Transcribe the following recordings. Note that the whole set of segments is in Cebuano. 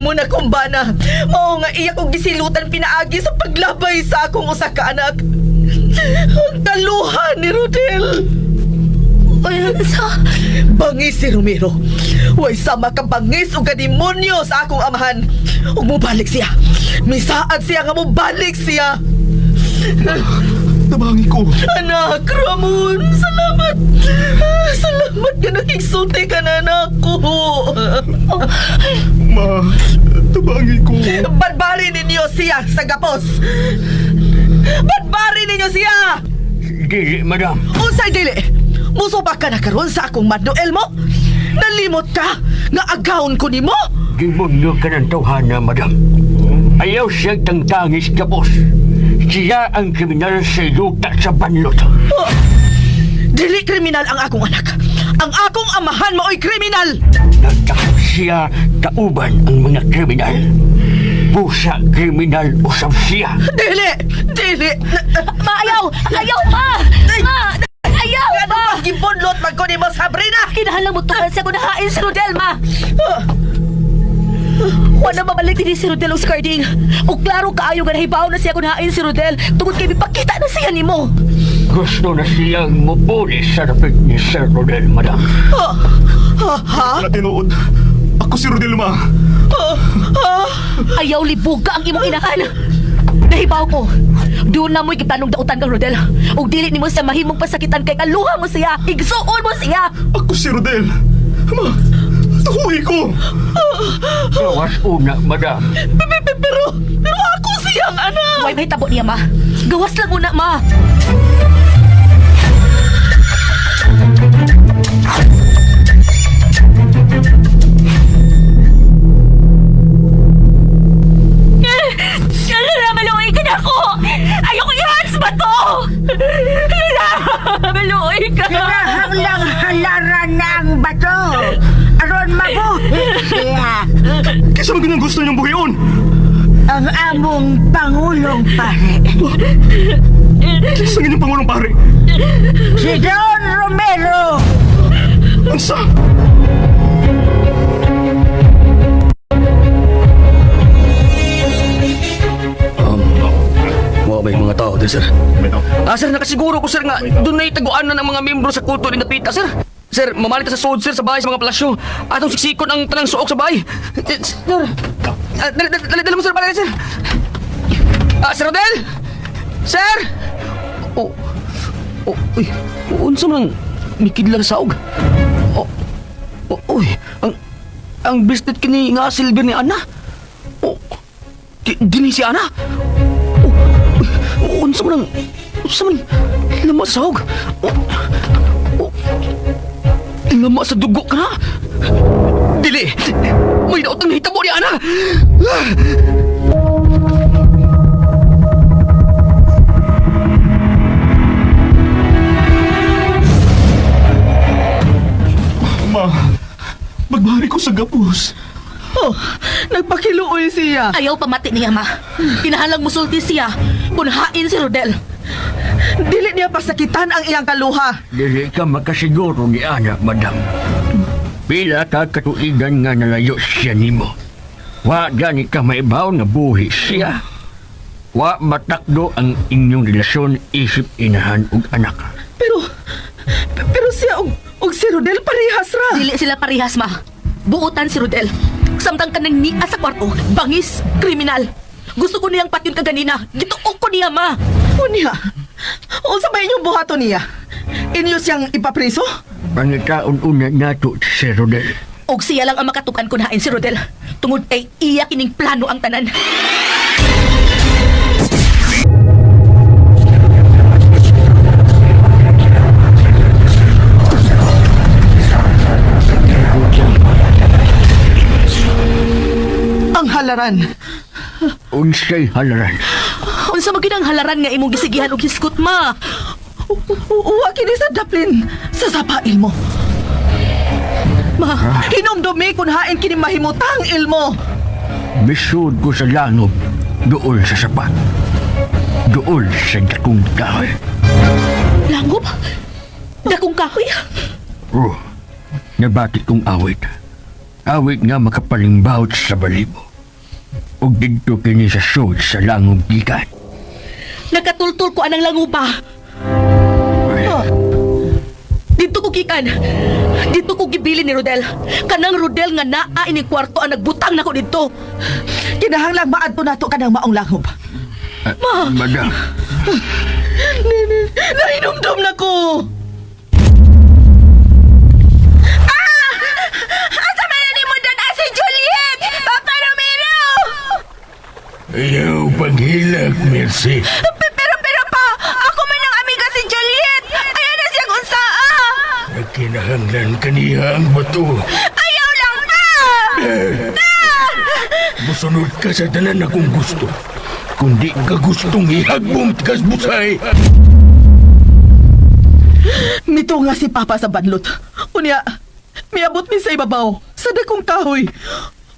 Mo na kumbana. Mao nga iya kong gisilutan pinaagi sa paglabay sa akong usa ka anak. Ang kaluha ni Rodel. Unsa? Bangis si Romero. Way sama ka bangis og kademonyo sa akong amahan. Ug mobalik siya. Misaad siya nga mobalik siya. Tabangi ko. Anak, Ramon, salamat. Ah, salamat nga nakigsulti ka na nako. Ma, tabangi ko. Badbari ninyo siya sa gapos. Badbari ninyo siya! Dili, madam. Unsay dili? Musuba ka na karon sa akong Manuel mo? Nalimot ka nga agawon ko nimo? Demonyo ka ng tawhana, madam. Ayaw siyang tangtangis kapos. Siya ang kriminal sa yuta sa banlot. Oh, dili kriminal ang akong anak. Ang akong amahan mao'y kriminal. Nagtakot siya kauban ang mga kriminal. Pusa kriminal usab siya. Dili! Dili! Ma, ayaw! Ayaw, ma! Ma! Ayaw, Ano ma! ba gibunlot man ko nimo, Sabrina? Kinahanglan mo tukan siya kung nahain si Rodel, ma! Ah, Wala mabalik din si Rodel og Carding. O klaro kaayo nga nahibaw na siya kung hain si Rodel tungod kay mipakita na siya nimo. Gusto na siyang mupuli sa rapit ni Sir Rodel, madam. ah, ah, ha? Wala tinuod. Ako si Rodel, ma. Ah, ah. Ayaw libuga ang imong inahan. Nahibaw ko. Doon na mo'y giplanong dautan kang Rodel. Og dili nimo sa mahimong pasakitan kay kaluha mo siya. Igsuon mo siya. Ako si Rodel. Ma, tuhuwi ko. Gawas una, madam. Pero ako siyang anak. Way mahitabo niya, ma. Gawas lang una, ma. Lola, maluoy ka na ako! Ayoko i-hands ba to? Lola, maluoy ka! Kinahanglang halaran na ang bato. Aron mabuhi siya. Kisa man ganyan gusto niyong buhion. Ang among pangulong pare. Kisa ganyang pangulong pare. Si Don Romero. Unsa? Wa may mga tao din, sir. Ah, sir, nakasiguro ko, sir, nga doon na itaguan na ng mga membro sa kulto ni Napita, sir. Sir, mamalit ta sa sod, sir, sa bahay sa mga palasyo. Atong siksikon ang tanang suok sa bahay. Eh, sir, ah, dali, dali, dali, dali mo, sir, dali, sir. Ah, Sir Rodel! Sir! Oh, oh, uy, unsa man mikidlar sa og? Oh, oh, uy, ang bracelet kini nga silver ni Ana. Oh, di, dini si Ana. Oh, unsa man ang unsa man lama sa sahog. Oh, oh, lama sa dugo ka na. Dili. May daot ang nahitabo ni Ana. Ma, magbahari ko sa gapos. Oh, nagpakiluoy siya. Ayaw pamati niya, ma. Kinahanglang musulti siya kung hain si Rodel. Dili niya pasakitan ang iyang kaluha. Dili ka makasiguro ni Ana, madam. Pila ka katuigan nga nalayo siya nimo. Wa gani ka maibaw nga buhi siya. Wa matakdo ang inyong relasyon isip inahan ug anak. Pero, pero siya og si Rodel parehas ra. Dili sila parehas, ma. Buotan si Rodel. Samtang kanang niya sa kwarto, bangis, kriminal. Gusto ko niyang patyon kaganina. Gituok ko niya, ma. Unya, unsa ba inyong buhaton niya? Inyo siyang ipapriso? Pangitaon una nato si Rodel. Og siya lang ang makatukan kun hain si Rodel. Tungod kay iya kining plano ang tanan. Ang halaran. Unsay halaran. Unsa man gyud ang halaran nga imong gisigihan og hisgot, ma? Uwa kini sa daplin sa sapail mo. Ma, Hinumdumi kun hain kini mahimutang ilmo. Misud ko sa langob dool sa sapa. Dool sa dakong kahoy. langob. Dakong kahoy. Oh, nabati kong awit. Awit nga makapalimbaot sa balibo. Ug didto kini sa sud sa langob gikan. Nakatultul ko anang languba. Dito ko gikan. Dito ko gibili ni Rodel. Kanang Rodel nga naa ining kwarto ang nagbutang nako didto. Kinahanglang maadto nato kanang maong langob. Ma! Madam, Nahinumdum na ko! Asa man na nimo dan si Juliet? Papa Romero! Ayaw paghilak, Mercy. Pero pero pa, ako man ang amiga si Juliet. Ayaw na siyang unsaa. Nagkinahanglan kaniya ang bato. Ayaw lang pa. Musunod ka sa tanan akong gusto. Kundi ka gustong ihagbong tigas busay. Mito nga si Papa sa banlot. Unya, miabot mi sa ibabaw, sa dakong kahoy.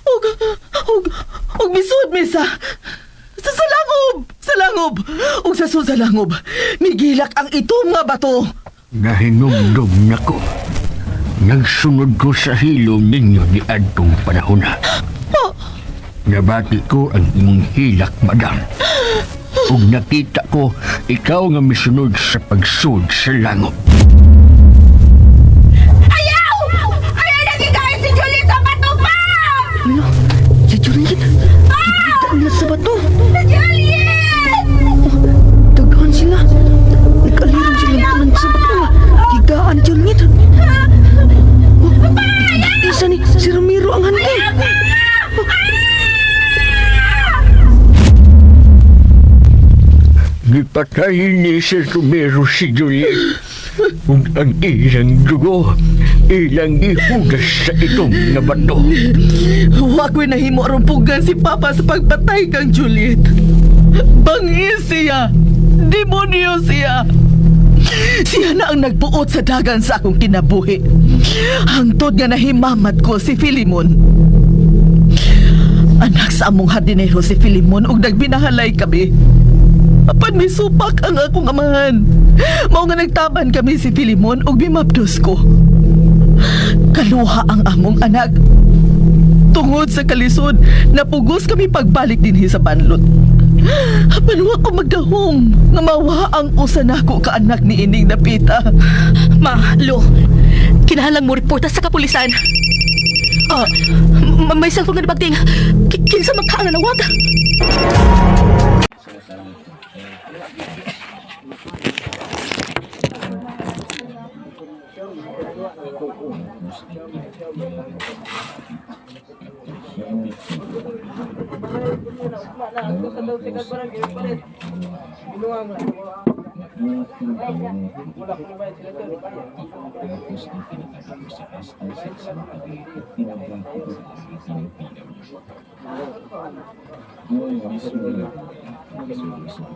Ug, ug, ug misud mi sa langob, sa langob. Ug sa sud sa langob, migilak ang itom nga bato. Nahinumdum na ko. Nagsunod ko sa hilom ninyo ni adtong panahon na. Nabati ko ang imong hilak, madam. Ug nakita ko ikaw nga misunod sa pagsud sa langob. Ayaw! Ayaw na gigayon si Juliet sa bato pa! Ano? Si Juliet? Gibitan nila sa bato. Juliet! Daghan sila. Nagkaliron sila tanan sa bato. Gigaan ni Juliet. Oh, isa ni si Ramiro ang hante. Gipatay ni Sir Romero si Juliet. Ug ang ilang dugo, ilang ihugas sa itong nga bato. Wa ko'y nahimo aron pugan si Papa sa pagpatay kang Juliet. Bangis siya. Demonyo siya. Siya na ang nagbuot sa dagan sa akong kinabuhi. Hangtod nga nahimamat ko si Filimon. Anak sa among hardinero si Filimon ug nagbinahalay kami. Apan misupak ang akong amahan. Mao nga nagtaban kami si Filimon ug mimabdos ko. Kaluha ang among anak. Tungod sa kalisod, napugos kami pagbalik dinhi sa banlot. Apan wa ko magdahom nga mawa ang usa nako ka anak ni ining napita. Ma, Lo, kinahanglan mo reporta sa kapulisan. Ah, may cellphone nga nabagting. Kinsa man ka ang nanawag?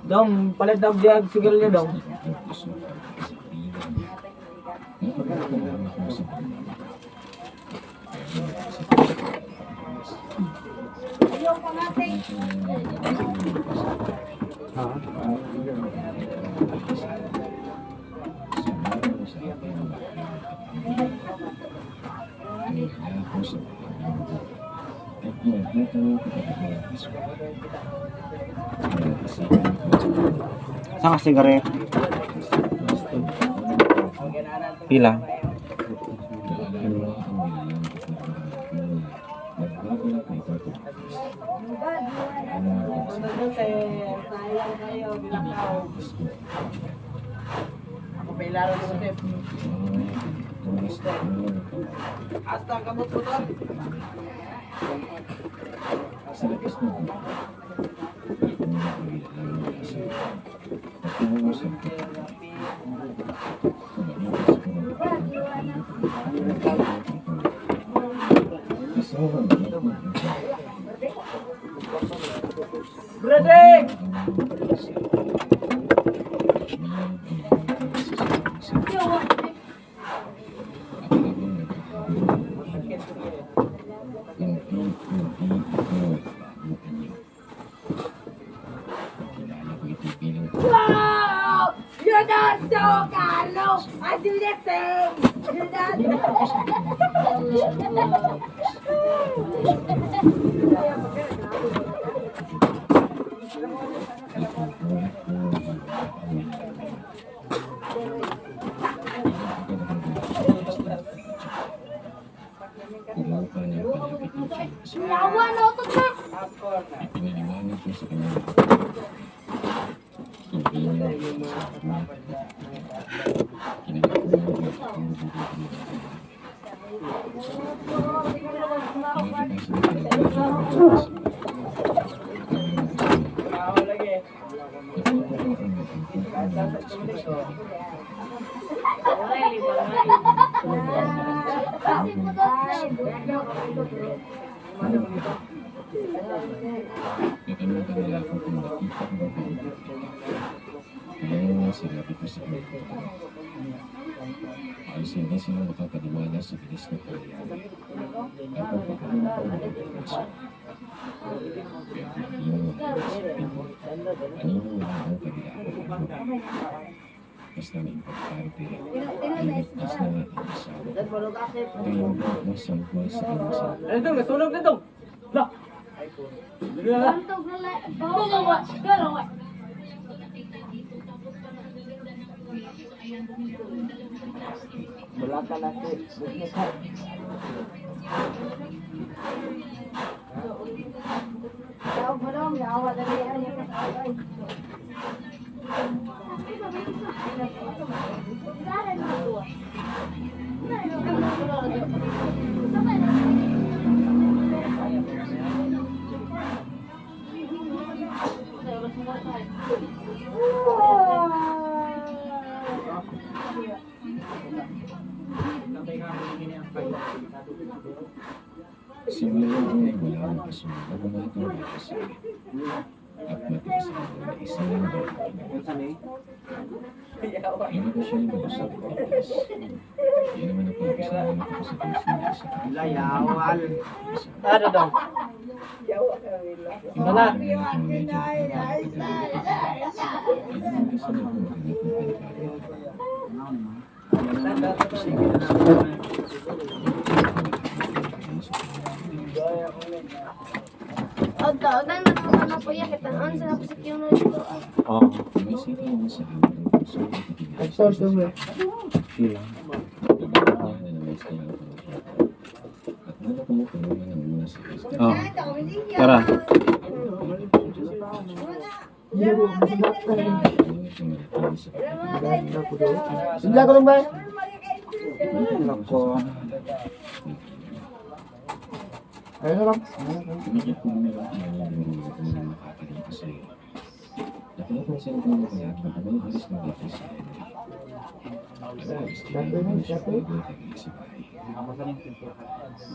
Dong, palit daw diag sigarilyo dong. Saan ka sigaret? Pila? You're not so Carlo! I do the same! You're not... Ipinaliwanag ko sa kanya hindi niya sa mga kinakakuha ng Natanong ka nila ako kung nakita ko ba ang kaya nga sinabi ko sa kanila. Halos hindi sila makapaniwala sa bilis ng pangyayari. Ang pagkakaroon ko ng impormasyon. Pero kung hindi mo isipin mo, anino wala ang kabila ko. Basta may importante, ay ligtas na ang asawa ko. Kaya mas sangkol sa kanyang sarili. Ano dong, nasunog na dong. La. Wala ka na si. Simula noon ay wala akong kasunod na bumatong para sa akin. At matigas na ako na isa lang daw ang ginawa. Hindi ko siya mag-usap at ligtas. Yan naman ang pagpasalamat ko sa Diyos na nasa Layawal. Ano dong? Wala. Hindi naman ako medyo nakakapagdala. Ay naman kasi na ako makanap ng panibagong Oh. May sita naman sa amin ang puso at itinayos na siya. Pila. Niya na na-miss niya ang pamilya. At wala kumukulungan ang una sa Esther. Oh. Tara. Ano siyang manatili sa pagkakataon. Sila ko lang ba? Nako. Ayun na lang. Tumigil ko na lang ang mga ko na makakalipas sa'yo. Napapansin ko na palagi umaalis ng bahay si Henry. At tinawag ko siya bago kagabi sa bahay.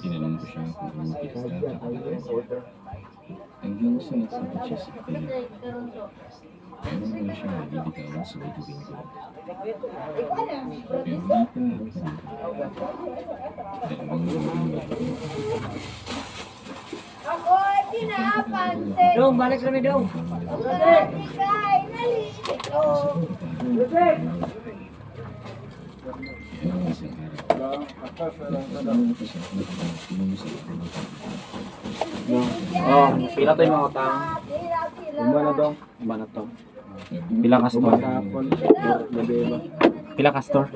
Tinanong ko siya kung anong pinagkakaabalahan niya. Hanggang sa nagsagot siya sa akin na meron na siyang nabibitawan sa may Domingo. Pero hindi pa ang kanyang 2 linggo bago. Ako'y pinapansin. Dong, balik kami dong. Ika'y nalilito. Kaya ng isang araw, nagpasalamat ko sa aking pagkakatulong sa akin ng Oh, pila to yung mga utang. Uma na dong. Uma na to. Pila ka store? Pila ka store?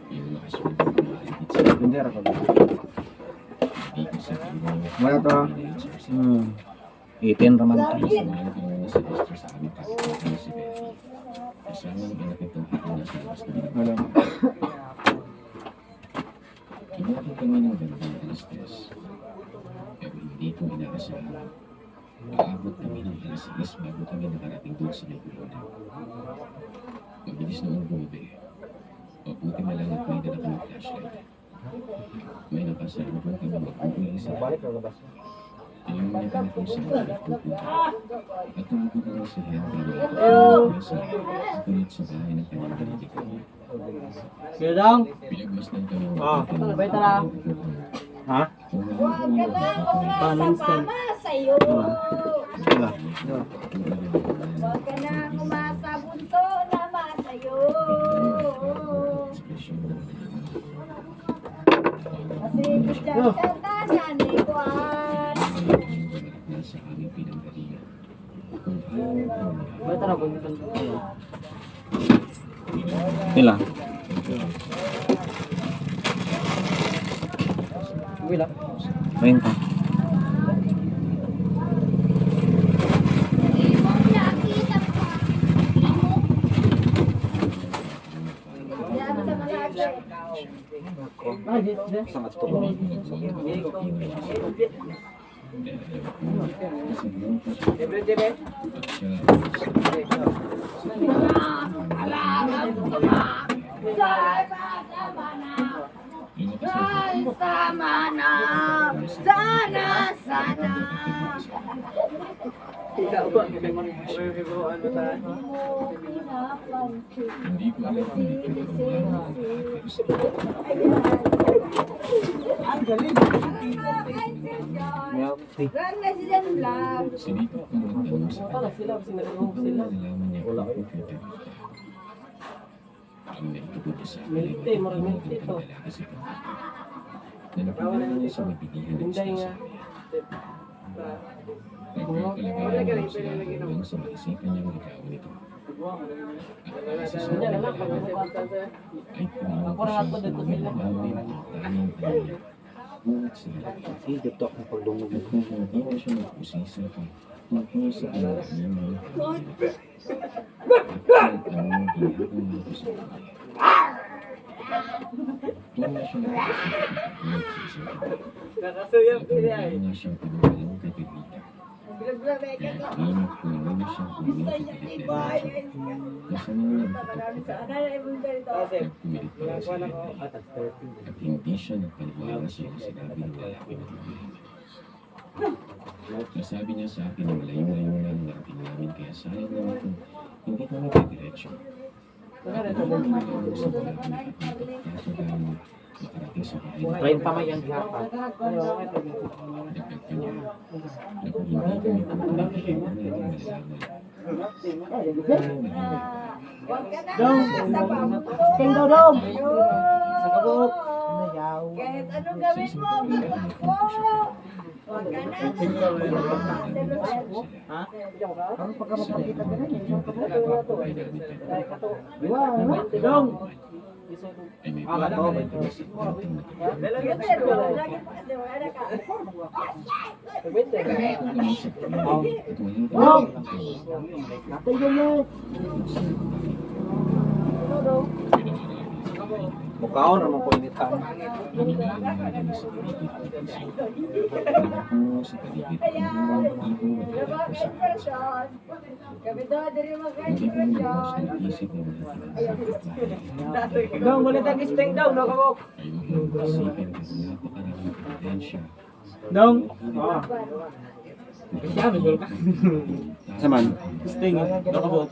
Yung lakas ng mahigit sa Hindi ra ko. hindi ko sa tingin Wala to. 18 raman to. Samahan ko muna si Esther sa aming kapitbahay na si Betty. Kasama ng anak nitong aking nasa labas na Wala. Inabot kami ng bandang 3:00. Pero hindi ko inaasahan. Aabot kami ng 6:00 bago kami nakarating doon sa may Corona. Mabilis noong bumabi. Mabuti na lang at may dala kami flashlight. May nakasalubong kami mag-uwi sa Balik ra labas. Tinanong niya kami kung saan kami pupunta. At tumugon naman si Henry na ito sa kulit sa bahay ng kanyang naliligawan. Sige dong. Pinagmasdan kami ng Ah. mabuti ng Tara. Ha? Kung wala Huwag ka na umasa, mama, sa'yo. Wala. Huwag ka na umasa, bunso na sa'yo. Kasi bigyan ka tanan ni Juan. Nasa aming pinanggalingan. Kung ayaw ko Wala tara ko Pila. Pila. 20. Sa nga to. Sama na, sana, sana. Hindi ko alam kung nagkakaroon ng Milk tea. Sinikap ko ang tanong sa kanya upang malalaman niya kung kay Pepita. Ang naitupod niya sa akin ay matutulog ang dalaga si Pepita na napinala niya sa may bilihan ng isda sa area. Nagkakalagayan naman sila hanggang sa maisipan niyang ligawan ito. At kasi sa nalalaman ay pumunta siya kung may nalaman ang tanging ano niya ngunit sa lalaki. Sige, dito akong pagdungog. At kung hindi na siya mag-usisa pa tungkol sa kinalamang ng pamilya. At kung anong ginagawa nito sa buhay. Doon na siya nag-isip at natulog sa isang gabi. At wala nga siyang tanong kay Pepita. Kaya hindi na siyang humingi kay Pepita na sa mga nagtututukan. Nagpumilit pa rin si Henry at hindi siya nagpaniwala sa mga sinabi ng lalaki na tigilan. Nasabi niya sa akin na malayo-layo na ang narating namin kaya sayang naman kung hindi kami didiretso. At nung kami sa wala kami at makarating sa bahay ng Train pa may ang gihapon. Dagdag pa niya na kung hindi kami pupunta ay wala nating malalaman. Ano ang naging Huwag ka na sa King daw dong. Sa kabuk. Kahit anong gawin mo, ako. Huwag ka na. Ha? Ang pagkamapakita ka na niya. Diwa, ano? Dong. Ay may Ah, plano na rin kami sa kwentong Lagi pa kasi wala ka. Nandito kami sa puno at walang Dong! kami Natay yun. Mukhaon ra man ko initan. Naniniwala sa paligid at isip. Nakapungo sa paligid ang dalawang ibong naglalakbo sa Impression. Kami daw, diri Hindi ko maka-impression. na naisip na walang kinakapit bahay. Dong, wala tag isting daw, no kabuk. Ayoko nang isipin ang napakaraming ebidensya. Dong. Ah. Saman. Isting. No kabuk.